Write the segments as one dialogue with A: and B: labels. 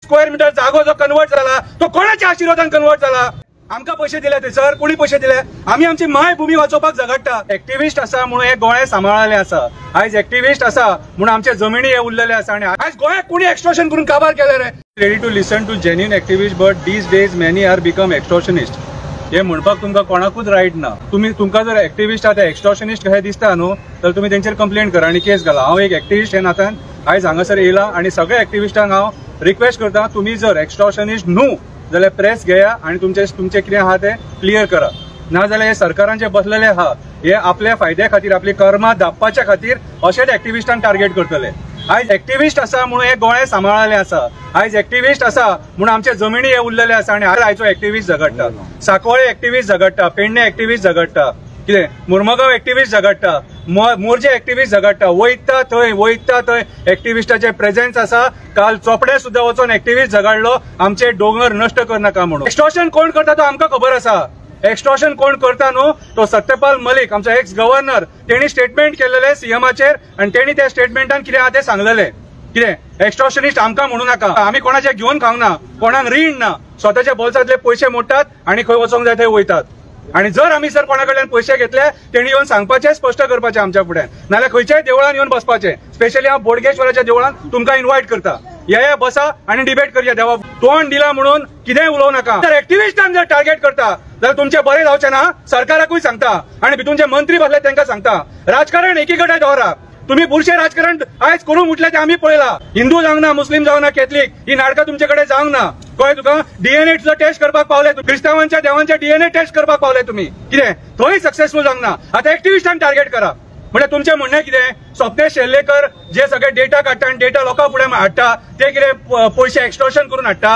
A: Square metre जागो जो convert जाला तो कोणाच्या आशीर्वादान कन्वर्ट जाला? आमकां पयशे दिले थंयसर? कोणी पयशे दिले? आमी आमची मायभूमी वाचोवपाक झगडटा. एक्टिविस्ट आसा म्हणून हे गोंय सांबाळलें आसा. आयज एक्टिविस्ट आसा म्हणून आमचे जमिनी हे उरलेले आसा. आनी आयज गोंयाक कोणी एक्स्ट्रोशन करून काबार केले रे? Ready to listen to genuine activist, but these days many are become extortionist. हे म्हणपाक तुमकां कोणाकूच रायट ना. तुमी तुमकां जर एक्टिविस्ट आहा ते एक्स्ट्रोशनिस्ट कशें दिसता न्हू, तर तुमी तेंचेर कंप्लेन करा आनी केस घाला. हांव एक एक्टिविस्ट हे नात्यान आयज हांगासर येयला आनी सगळ्या एक्टिविस्टांक हांव रिक्वेस्ट करता, तुमी जर एक्स्ट्रोशनिस्ट न्हू जाल्यार प्रेस घेया आनी तुमचे तुमचे कितें आहा तें क्लियर करा. ना जाल्यार हे सरकारान जे बसलेले आहा हे आपल्या फायद्या खातीर, आपली कर्मां दाबपाच्या खातीर अशेच एक्टिविस्टांक टार्गेट करतले. आयज एक्टिविस्ट आसा म्हणून हे गोंय सांबाळलें आसा. आयज एक्टिविस्ट आसा म्हणून आमचे जमिनी हे उरलेले आसा. आनी आयचो एक्टिविस्ट झगडटा, साकवाळे एक्टिविस्ट झगडटा, पेडणे एक्टिविस्ट झगडटा, कितें मुर्मगांव एक्टिविस्ट झगडटा, मोरजे एक्टिविस्ट झगडटा. वयता थंय वयता थंय एक्टिविस्टाचे प्रेझेन्स आसा. काल चोपडे सुद्दां वचोन एक्टिविस्ट झगडलो, आमचे दोंगर नश्ट करनाका म्हणून. एक्स्ट्रोशन कोण करता तो आमकां खबर आसा. एक्स्ट्रोशन कोण करता न्हू तो सत्यपाल मलिक, आमचो एक्स गव्हर्नर, तेणी स्टेटमेंट केलेले सीएमाचेर आनी तेणी त्या स्टेटमेंटान कितें आहा तें सांगलेलें. कितें एक्स्ट्रोशनिस्ट आमकां म्हणू नाका. आमी कोणाचे घेवन खावंक ना, कोणाक रीण ना, स्वताच्या बोल्सांतले पयशे मोडटात आनी खंय वचोंक जाय थंय वयतात. आनी जर आमी सर कोणा कडल्यान पयशे घेतले तेणी येवन सांगपाचें, स्पश्ट करपाचें आमच्या फुड्यान, नाल्यार खंयच्याय देवळान येवन बसपाचें. स्पेशली हांव बोडगेश्वराच्या देवळान तुमकां इन्वायट करता, या बसा आनी डिबेट करया. देवा तोंड दिला म्हणून कितेंय उलोवं नाका. जर एक्टिविस्टांक जर टार्गेट करता जाल्यार तुमचें बरें जावचें ना. सरकाराकूय सांगता आनी भितून जे मंत्री बसले तांकां सांगता, राजकारण एकी कडेन दवरा. तुमी बुरशें राजकारण आयज करूंक उठले तें आमी पळयलां. हिंदू जावंक ना, मुस्लीम जावंक ना, कॅथलीक ही नाटकां तुमचे कडेन जावंक ना. कळ्ळें तुका? डीएनए सुद्दां टेस्ट करपाक पावले, क्रिस्तांवांच्या देवांच्या डीएनए टेस्ट करपाक पावले तुमी. कितें थंय सक्सेसफूल जावंक ना. आतां एक्टिविस्टांक टार्गेट करा. म्हणजे तुमचें म्हणणें कितें? स्वप्नेश शेल्लेकर जे सगळे डेटा काडटा आनी डेटा लोकां फुडें हाडटा ते कितें पयशे एक्स्ट्रोशन करून हाडटा?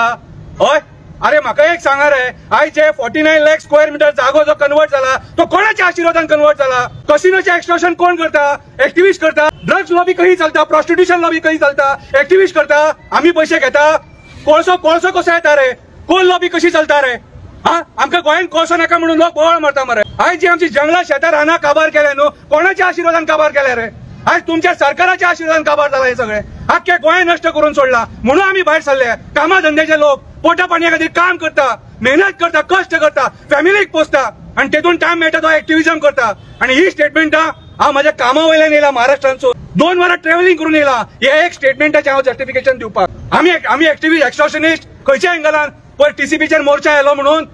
A: हय? अरे म्हाका एक सांगा रे, आयज जे 49 लाख स्क्वेअर मिटर जागो जो कन्वर्ट जाला तो कोणाच्या आशीर्वादान कन्वर्ट जाला? कसिनोचें एक्स्ट्रोशन कोण करता? एक्टिविस्ट करता. ड्रग्स लॉबी खंय चलता, प्रॉस्टिट्यूशन लॉबी खंय चलता, एक्टिविस्ट करता. आमी पयशे घेता. कोळसो कोळसो कसो येता रे? कोल लॉबी कशी चलता रे? हा, आमकां गोंयांत कोळसो नाका म्हणून लोक बोवाळ मारता मरे. आयज जी आमची जंगलां शेतां रानां काबार केल्या न्हू, कोणाच्या आशीर्वादान काबार केल्या रे? आयज तुमच्या सरकाराच्या आशीर्वादान काबार जाला हे सगळें. आख्खे गोंय नश्ट करून सोडला म्हणून आमी भायर सरले. कामा धंद्याचे लोक पोटा पाणया खातीर काम करता, मेहनत करता, कश्ट करता, फॅमिलीक पोसता आनी तेतून टायम मेळटा तो एक्टिविजम करता. आनी ही स्टेटमेंटां हांव म्हाज्या कामा वयल्यान येयला, महाराष्ट्रांतसून 2 वरां ट्रॅव्हलिंग करून येयला हे एक स्टेटमेंटाचें हांव जस्टिफिकेशन दिवपाक. आमी आमी एक्टिविस्ट एक्स्ट्रोशनिस्ट खंयच्या एंगलान? पयर टीसीपीचेर मोर्चा आयलो म्हणून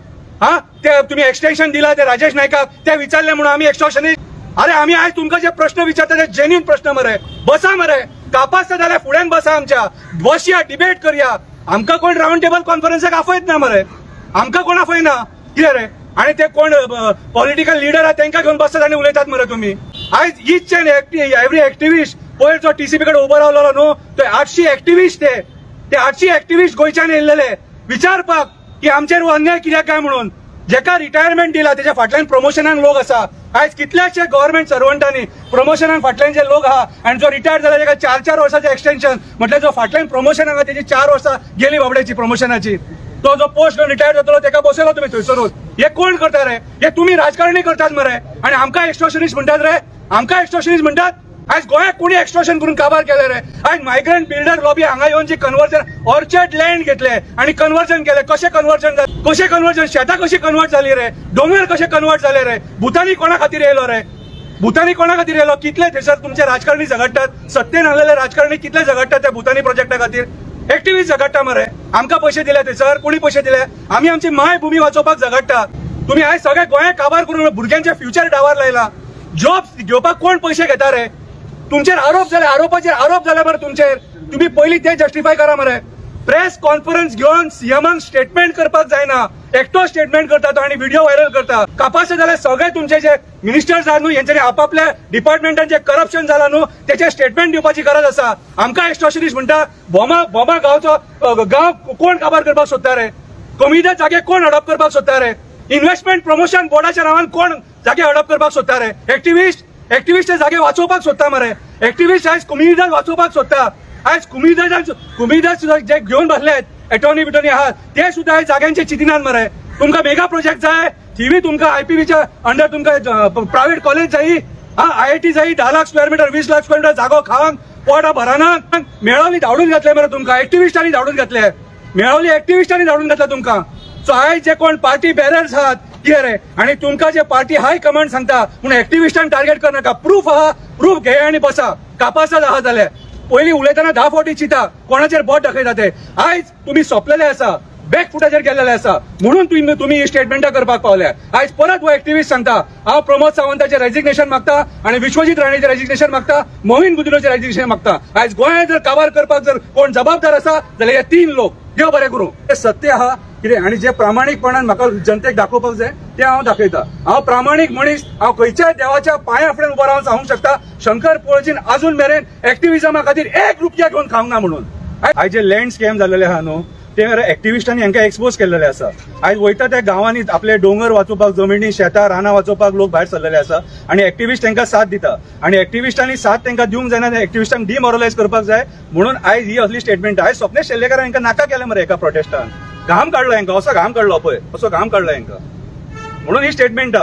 A: हा ते तुमी एक्सटेन्शन दिला ते राजेश नायकाक ते विचारले म्हणून आमी एक्स्ट्रोशनिस्ट? अरे आमी आयज तुमकां जे प्रश्न विचारता ते जेन्युइन प्रश्न मरे. बसा मरे, कापासता जाल्यार फुड्यान बसा आमच्या, बसया, डिबेट करया. आमकां कोण रावंड टेबल कॉन्फरन्साक आफयत ना मरे, आमकां कोण आफयना कितें रे? आनी ते कोण पॉलिटिकल लिडर आहा तांकां घेवन बसतात आनी उलयतात मरे तुमी. आयज इच एंड एवरी एक्टिविस्ट पयर जो टीसीपी कडेन उबो रावलो न्हू तो 800 एक्टिविस्ट, ते 800 एक्टिविस्ट गोंयच्यान येयल्लेले विचारपाक की आमचेर हो अन्याय कित्याक काय म्हणून. जेका रिटायरमेंट दिला तेच्या फाटल्यान प्रमोशनाक लोक आसा. आयज कितल्याशे गव्हर्मेंट सर्वंटांनी प्रमोशनाक फाटल्यान जे लोक आहा आनी जो रिटायर जाला तेका 4-4 वर्साचें एक्सटेन्शन, म्हटल्यार जो फाटल्यान प्रमोशनाक आहा तेजी 4 वर्सां गेली बाबड्याची प्रमोशनाची. तो जो पोस्ट घेवन रिटायर जातलो तेका बसयलो तुमी थंयसरूच. हे कोण करता रे? हे तुमी राजकारणी करतात मरे. आनी आमकां एक्स्ट्रोशनिस्ट म्हणटात रे, आमकां एक्स्ट्रोशनिस्ट म्हणटात. आयज गोंयाक कोणी एक्स्ट्रोशन करून काबार केले रे? आयज मायग्रंट बिल्डर लॉबी हांगा येवन जी कन्वर्जन ऑर्चर्ड लँड घेतले आनी कन्वर्जन केले, कशें कन्वर्जन जालें? कशें कन्वर्जन? शेतां कशी कन्वर्ट जाली रे? दोंगर कशे कन्वर्ट जाले रे? भूतानी कोणा खातीर येयलो रे? भूतानी कोणा खातीर येयलो? कितले थंयसर तुमचे राजकारणी झगडटात, सत्तेन आसलेले राजकारणी कितले झगडटात त्या भूतानी प्रोजेक्टा खातीर? एक्टिविस्ट झगडटा मरे. आमकां पयशे दिले थंयसर? कोणी पयशे दिले? आमी आमची मायभूमी वाचोवपाक झगडटा. तुमी आयज सगळे गोंयाक काबार करून भुरग्यांचे फ्युचर डावार लायला. जॉब घेवपाक कोण पयशे घेता रे? तुमचेर आरोप जाले, आरोपाचेर आरोप जाले मरे तुमचेर. तुमी पयलीं ते जस्टिफाय करा मरे. प्रेस कॉन्फरन्स घेवन सीएमाक स्टेटमेंट करपाक जायना, एकटो स्टेटमेंट करता तो आनी व्हिडिओ व्हायरल करता. कापासे जाल्यार सगळे तुमचे जे मिनिस्टर्स आहा न्हू हेंच्यांनी आपापल्या डिपार्टमेंटान जे करप्शन जाला न्हू तेचे स्टेटमेंट दिवपाची गरज आसा. आमकां एक्स्ट्रोशनिस्ट म्हणटा. भोमा भोमा गांवचो गांव कोण काबार करपाक सोदता रे? कमिदाद जागे कोण हडप करपाक सोदता रे? इन्व्हेस्टमेंट प्रमोशन बोर्डाच्या नांवान कोण जागे हडप करपाक सोदता रे? एक्टिविस्ट एक्टिविस्ट जागे वाचोवपाक सोदता मरे. एक्टिविस्ट आयज कुमिदाद वाचोवपाक सोदता. आयज कुमिदाद कुमिदाद सुद्दां जे घेवन बसले एटॉर्नी बिटॉर्नी आहात ते सुद्दां आयज जाग्यांचे चिंतिनात मरे. तुमकां मेगा प्रोजेक्ट जाय, थिवी तुमकां आयपीबीच्या अंडर तुमकां प्रायव्हेट कॉलेज जायी, हा आयआयटी जायी, 10 lakh square metre 20 lakh square metre जागो खावंक पोटा भराना मेळावनी धाडून घातले मरे तुमकां, एक्टिविस्टांनी धाडून घातले. मेळवली एक्टिविस्टांनी धाडून घातला तुमकां. सो आयज जे कोण पार्टी बॅरर्स आहात कितें रे आनी तुमकां जे पार्टी हाय कमांड सांगता म्हणून एक्टिविस्टान टार्गेट करनाका. प्रूफ आहा, प्रूफ घे आनी बसा. कापासाद आहा जाल्यार पयलीं उलयतना 10 फावटी चिंता कोणाचेर बोट दाखयता ते. आयज तुमी सोंपलेले आसा, बॅक फुटाचेर गेल्लेले आसा, म्हणून तुमी ही स्टेटमेंटां करपाक पावल्या. आयज परत हो एक्टिविस्ट सांगता हांव प्रमोद सावंताचें रेजिग्नेशन मागता आनी विश्वजीत राणेचें रेजिग्नेशन मागता, मोहीन गुदिन्होचें रेजिग्नेशन मागता. आयज गोंयांत जर काबार करपाक जर कोण जबाबदार आसा जाल्यार हे 3 लोक. देव बरें करूं. हे सत्य आहा कितें आनी जे प्रामाणीकपणान म्हाका जनतेक दाखोवपाक जाय तें हांव दाखयता. हांव प्रामाणीक मनीस, हांव खंयच्याय देवाच्या पांया फुडें उबो रावन सांगूंक शकता शंकर पोळजीन अजून मेरेन एक्टिविजमा खातीर 1 रुपया घेवन खावंक ना म्हणून. आयज जे लँड स्कॅम जाल्लेले आहा न्हू ते एक्टिविस्टांनी हांकां एक्सपोज केल्लेले आसा. आयज वयता त्या गांवांनी आपले दोंगर वाचोवपाक, जमिनी, शेतां, रानां वाचोवपाक लोक भायर सरलेले आसा आनी एक्टिविस्ट तांकां साथ दिता आनी एक्टिविस्टांनी साथ तांकां दिवंक जायना, एक्टिविस्टांक डिमोरलायज करपाक जाय म्हणून आयज ही असली स्टेटमेंट. आयज स्वप्नेश शेल्लेकारान हांकां नाका केलें मरे एका प्रोटेस्टान, घाम काडलो हांकां, असो घाम काडलो पळय, असो घाम काडलो हांकां, म्हणून ही स्टेटमेंट.